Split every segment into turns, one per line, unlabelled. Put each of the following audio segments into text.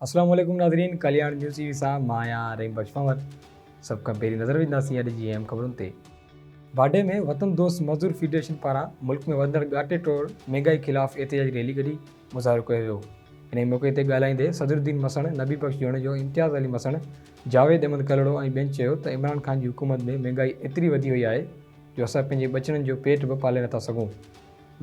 اسلام عليڪم ناظرين ڪلياڻ نيوز ٽي وي سان مان آهيان رحيم بخش پنور. سڀ کان پهرين نظر وجهنداسين اڄ جي اهم خبرن تي. باڊهه ۾ وطن دوست مزدور فيڊريشن پاران ملڪ ۾ وڌندڙ ڳاٽي ٽوڙ مهنگائي خلاف احتجاجي ريلي ڪڍي مظاهرو ڪيو ويو. انهي موقعي تي ڳالهائيندي صدرالدين مسڻ، نبي بخش جوڻيجو، امتياز علي مسڻ، جاويد احمد ڪلهوڙو ۽ ٻين چيو ته عمران خان جي حڪومت ۾ مهنگائي ايتري وڌي وئي آهي جو اسان پنهنجي ٻچڙن جو پيٽ به پالي نٿا سگهون.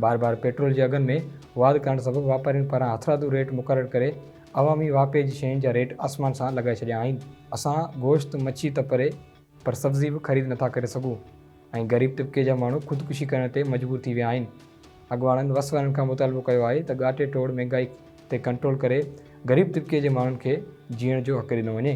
بار بار پيٽرول جي اگهن ۾ واڌ ڪرڻ سبب واپارين پاران هٿرادو ريٽ مقرر ڪري عوامي واهپي جي شين جا ريٽ آسمان سان لڳائي ڇڏيا آهن. اسان گوشت، مڇي ته پري پر سبزي به خريد نٿا ڪري سگهون ۽ غريب طبقي جا ماڻهو خودڪشي ڪرڻ تي مجبور ٿي ويا آهن. اڳواڻن وس وارن کان مطالبو ڪيو آهي ته ڳاٽي ٽوڙ مهنگائي تي ڪنٽرول ڪري غريب طبقي جي ماڻهن کي جيئڻ جو حق ڏنو وڃي.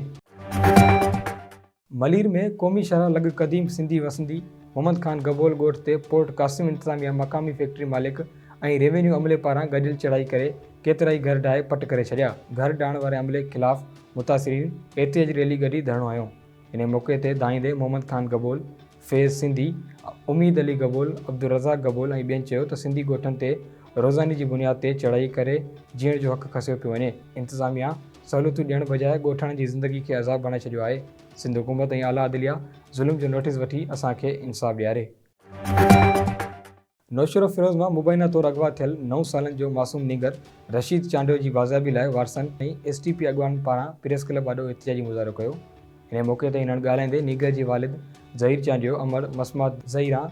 ملير ۾ قومي شاهراهه لڳ قديم سنڌي وسندي محمد خان گبول ڳوٺ تي پورٽ قاسم انتظاميا مقامي فيڪٽري مالڪ ۽ ريونيو عملي پاران گڏيل چڙهائي ڪري ڪيترائي گهر ڊاهي پٽ ڪري ڇڏيا. گهر ڊاهڻ واري عملي خلاف متاثرين احتجاجي ريلي ڪڍي ڌرڻو هنيو. انهي موقعي تي دانهيندي محمد خان گبول، فيض سنڌي، اميد علي گبول، عبدالرزاق گبول ۽ ٻين چيو ته سنڌي ڳوٺن تي روزاني جي بنياد تي چڙهائي ڪري جيئڻ جو حق کسيو پيو وڃي، انتظاميا سهولتون ڏيڻ بجاء ڳوٺاڻن جي زندگي کي عذاب بڻائي ڇڏيو آهي، سنڌ حڪومت ۽ اعليٰ عدليه ظلم جو نوٽيس وٺي اسان کي انصاف ڏياري. نوشهروفيروز مان مبينا طور اغوا ٿيل نو سالن جو معصوم نينگر رشيد چانڊيو جي بازيابي لاء وارثن ۽ ايس ٽي پي اڳواڻن پاران پريس ڪلب آڏو احتجاجي مظاهرو ڪيو. انهي موقعي تي هنن ڳالهائيندي نينگر جي والد ظهير چانڊيو، امڙ مسمات ظهيران،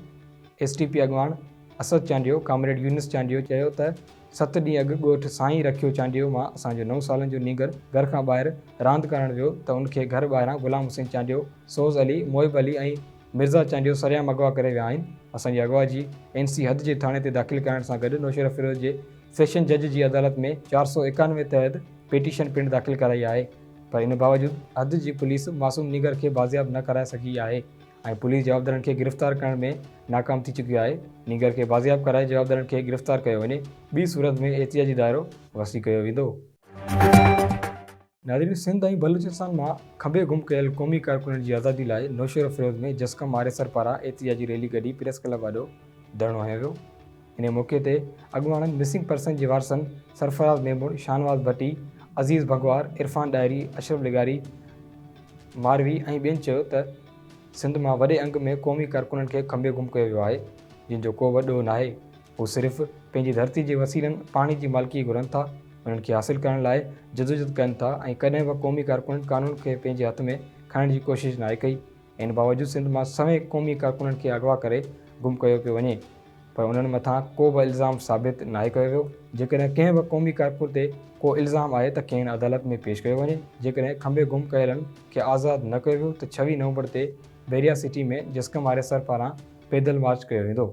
ايس ٽي پي اڳواڻ اسد چانڊيو، ڪامريڊ يونس چانڊيو چيو ته ست ڏينهن اڳ ڳوٺ سائين رکيو چانڊيو مان اسان جو نو سالن جو نينگر گهر کان ٻاهر راند ڪرڻ ويو ته ان کي گهر ٻاهران غلام حسين چانڊيو، سوز علي، محب علي ۽ مرزا چانڊيو سرعام اغوا ڪري ويا آهن، اسان جي اغوا جي اين سي حد جي ٿاڻي تي داخل ڪرائڻ سان گڏ نوشهروفيروز جي سيشن جج جي عدالت ۾ 491 تحت پيٽيشن پڻ داخل ڪرائي آهي پر ان باوجود حد جي پوليس معصوم نينگر کي بازياب نه ڪرائي سگهي آهي ۽ پوليس جوابدارن کي گرفتار ڪرڻ ۾ ناڪام ٿي چڪي آهي، نينگر کي بازياب ڪرائي جوابدارن کي گرفتار ڪيو وڃي، ٻي صورت ۾ احتجاجي دائرو وسيع ڪيو ويندو. ناظرين سنڌ ۽ بلوچستان مان کنڀي گم ڪيل قومي ڪارڪنن جي آزادي لاء نوشهروفيروز ۾ جسقم آريسر پاران احتجاجي ريلي ڪڍي پريس ڪلب آڏو ڌرڻو هنيو ويو. انهي موقعي تي اڳواڻن مسنگ پرسن جي وارثن سرفراز ميمڻ، شاهنواز ڀٽي، عزيز بنگوار، عرفان ڏاهري، اشرف لغاري، ماروي ۽ ٻين چيو ته سنڌ مان وڏي انگ ۾ قومي ڪارڪنن کي کنڀي گم ڪيو ويو آهي جن جو ڪو به ڏوهه ناهي. هو صرف پنهنجي ڌرتي جي وسيلن پاڻي جي مالڪي گهرن ٿا، انهن کي حاصل ڪرڻ لاء جدوجھد ڪن ٿا ۽ ڪڏهن به قومي ڪارڪنن قانون کي پنهنجي هٿ ۾ کڻڻ جي ڪوشش ناهي ڪئي. ان باوجود سنڌ مان سوين قومي ڪارڪنن کي اغوا ڪري گم ڪيو پيو وڃي پر انهن مٿان ڪو به الزام ثابت ناهي ڪيو ويو. جيڪڏهن ڪنهن به قومي ڪارڪن تي ڪو الزام آهي ته کين عدالت ۾ پيش ڪيو وڃي. جيڪڏهن کنڀي گم ڪيلن کي آزاد نه ڪيو ويو ته 26 نومبر تي بحريا سٽي ۾ جسقم آريسر پاران پيدل مارچ ڪيو ويندو.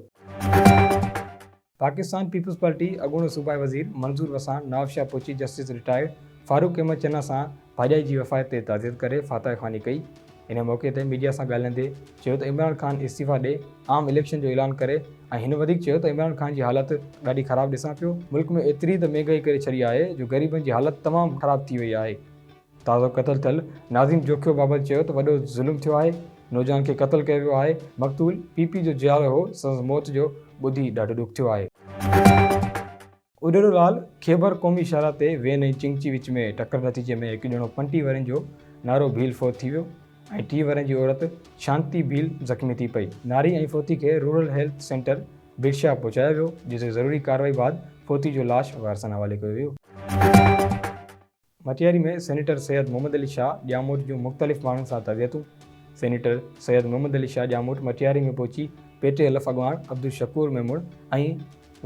پاڪستان پيپلز پارٽي اڳوڻو صوبائي وزير منظور وساڻ نوابشاهه پهچي جسٽس رٽائرڊ فاروق احمد چنا سان ڀاڄائي جي وفات تي تعزيت ڪري فاتحه خواني ڪئي. ان موقعي تي ميڊيا سان ڳالهائيندي چيو ته عمران خان استعيفا ڏي عام اليڪشن جو اعلان ڪري ۽ هن وڌيڪ چيو ته عمران خان جي حالت ڏاڍي خراب ڏسان پيو، ملڪ ۾ ايتري ته مهنگائي ڪري ڇڏي آهي جو غريبن جي حالت تمام خراب ٿي وئي آهي. تازو قتل ٿيل ناظم جوکيو بابت چيو ته وڏو ظلم ٿيو آهي، نوجوان کي قتل ڪيو ويو آهي، مقتول پي پي جو جيالو هو، سندس موت جو ٻڌي ڏاڍو ڏک ٿيو آهي. اڏيرو لال خيبر قومي شاهراهه تي وين ۽ چنگچي وچ ۾ ٽڪر نتيجي ۾ هڪ ڄڻو 35 ورهين جو نارو ڀيل فوت ٿي ويو ۽ 30 ورهين جي عورت شانتي ڀيل زخمي ٿي پئي. ناري ۽ فوتي کي رورل هيلٿ سينٽر ڀيٽشاهه پهچايو ويو، جتي ضروري ڪارروائي بعد فوتي جو لاش وارثن حوالي ڪيو ويو. مٽياري ۾ سينيٽر سيد محمد علي شاهه ڄاموٽ جون مختلف ماڻهن سان تعزيتون، سينيٽر سيد محمد علي شاهه ڄاموٽ مٽياري ۾ پهچي پيٽي حلف اڳواڻ عبدالشڪور ميمڻ ۽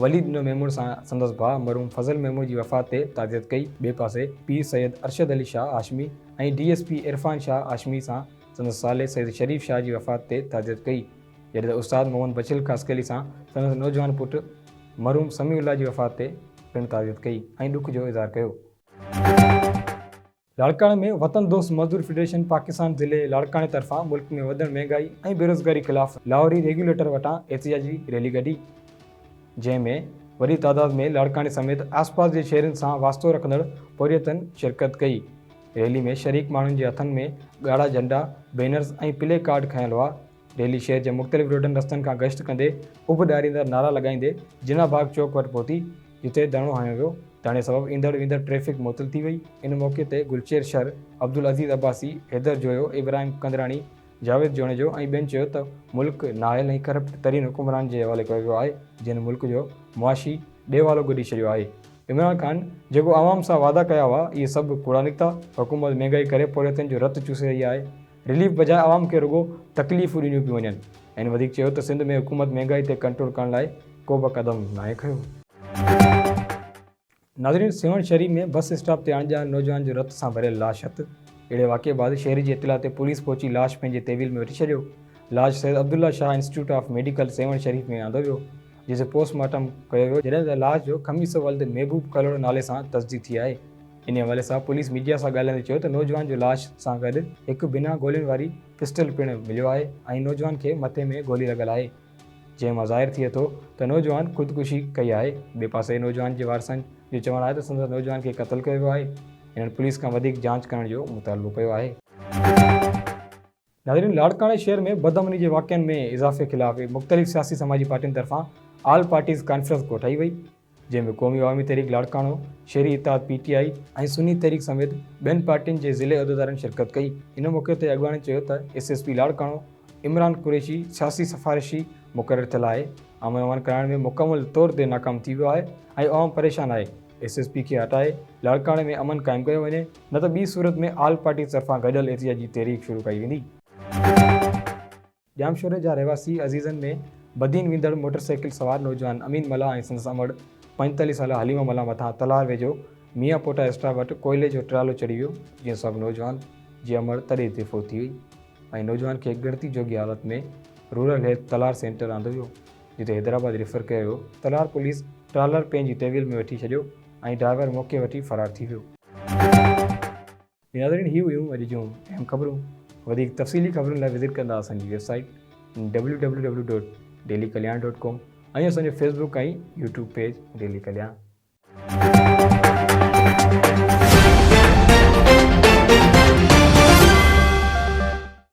ولي ڏنو ميمڻ سان سندس ڀاء مرحوم فضل ميمڻ جي وفات تي تعزيت ڪئي، ٻئي پاسي Pir Syed Arshad Ali Shah Hashmi ۽ D S P Irfan Shah Hashmi سان سندس سالي سيد شريف شاهه جي وفات تي تعزيت ڪئي، جڏهن ته استاد محمد بچل خاصخيلي سان سندس نوجوان پٽ مرحوم سميع الله جي وفات تي پڻ تعزيت ڪئي ۽ ڏک جو اظهار ڪيو. لاڙڪاڻي ۾ وطن دوست مزدور فيڊريشن پاڪستان ضلعي لاڙڪاڻي طرفان ملڪ ۾ وڌندڙ مهنگائي ۽ بيروزگاري خلاف لاهوري ريگيوليٽر وٽان احتجاجي ريلي ڪڍي جنهن ۾ وڏي تعداد ۾ لاڙڪاڻي سميت آسپاس جي شهرن سان واسطو رکندڙ پورهيتن شرڪت ڪئي ريلي ۾ شريڪ ماڻهن جي هٿن ۾ ڳاڙها جهنڊا بينرز ۽ پلي ڪارڊ کنيل هئا ريلي شهر جي مختلف روڊن رستن کان گشت ڪندي اڀ ڏاريندڙ نعرا لڳائيندي جناح باغ چوڪ وٽ پهتي، جتي ڌرڻو هنيو ويو. ڌرڻي سبب ايندڙ ويندڙ ٽريفڪ معطل ٿي وئي. ان موقعي تي گلشير شر، عبدالعزيز عباسي، حيدر جويو، ابراهيم ڪندراڻي، جاويد جوڻيجو ۽ ٻين چيو ته ملڪ نااهل ۽ ڪرپٽ ترين حڪمران جي حوالي ڪيو ويو آهي جنھن ملڪ جو معاشي ڏيوالو ڳڏي ڇڏيو آهي. عمران خان جيڪو عوام سان وعدا ڪيا هئا اهي سڀ ڪوڙا نڪتا، حڪومت مهنگائي ڪري پورهيتن جو رت چوسي رهي آهي، رليف بجاء عوام کي رڳو تڪليفون ڏنيون پيون وڃن. هن وڌيڪ چيو ته سنڌ ۾ حڪومت مهنگائي تي ڪنٽرول ڪرڻ لاء ڪوبه قدم ناهي کنيو. ناظرين سيوهڻ شهري ۾ بس اسٽاپ تي اڻڄاڻ نوجوان جو رت سان ڀريل لاش هٿ. اهڙي واقعي بعد شهري جي اطلاع تي پوليس پهچي لاش پنهنجي تحويل ۾ وٺي ڇڏيو. لاش Syed Abdullah Shah institute of medical Sehwan Sharif ۾ آندو ويو جتي پوسٽ مارٽم ڪيو ويو جڏهن ته لاش جو خميسو ولد محبوب ڪلهوڙو نالي سان تصديق ٿي آهي. انهي حوالي سان پوليس ميڊيا سان ڳالهائيندي چيو ته نوجوان جو لاش سان گڏ هڪ بنا گولين واري پسٽل پڻ مليو آهي ۽ نوجوان کي مٿي ۾ گولي لڳل آهي. جنهن مان ظاهر ٿئي ٿو ته نوجوان خودڪشي ڪئي آهي. ٻئي پاسي نوجوان جي وارثن جو چوڻ آهي ته سندس نوجوان کي قتل ڪيو ويو آهي. هنن پوليس کان وڌيڪ جاچ ڪرڻ جو مطالبو ڪيو آهي. ناظرين لاڙڪاڻي شهر ۾ بدامني جي واقعن ۾ اضافي خلاف مختلف سياسي سماجي پارٽين طرفان آل پارٽيز ڪانفرنس ڪوٺائي وئي. جنهن ۾ قومي عوامي تحريڪ لاڙڪاڻو، شهري اتحاد پي ٽي آء ۽ سني تحريڪ سميت ٻين پارٽين جي ضلعي عهديدارن شرڪت ڪئي. ان موقعي تي اڳواڻن چيو ته S S P Larkana Imran Qureshi سياسي سفارشي مقرر ٿيل آهي، امن امان ڪرائڻ ۾ مڪمل طور تي ناڪام ٿي ويو آهي ۽ عوام پريشان آهي، ايس ايس پي کي هٽائي لاڙڪاڻي ۾ امن قائم ڪيو وڃي نه ته ٻي صورت ۾ آل پارٽيز طرفان گڏيل احتجاجي تحريڪ شروع ڪئي ويندي. ڄامشوري جا رهواسي عزيزن ۾ بدين ويندڙ موٽر سائيڪل سوار نوجوان امين ملاح ۽ سندس امڙ 45 سالا حليمه ملاح مٿان تلهار ويجهو ميان پوٽا اسٽاپ وٽ ڪوئلي جو ٽرالو چڙهي ويو جنهن سبب نوجوان جي امڙ تڏي تي فوت ٿي وئي ۽ نوجوان کي ڳڻتي جوڳي حالت ۾ رورل هيلٿ تلهار سينٽر آندو ويو جتي حيدرآباد ريفر ڪيو ويو تلهار پوليس ٽرالر پنهنجي تحويل ۾ وٺي ڇڏيو ۽ ڊرائيور موقعي وٺي فرار ٿي ويو. ناظرين هي هيون اڄ جون اهم خبرون وڌيڪ تفصيلي خبرن لاء وزٽ ڪندا اسان جي website W W W dot daily Kalyan dot com ۽ اسان جو Facebook ۽ YouTube page daily Kalyan.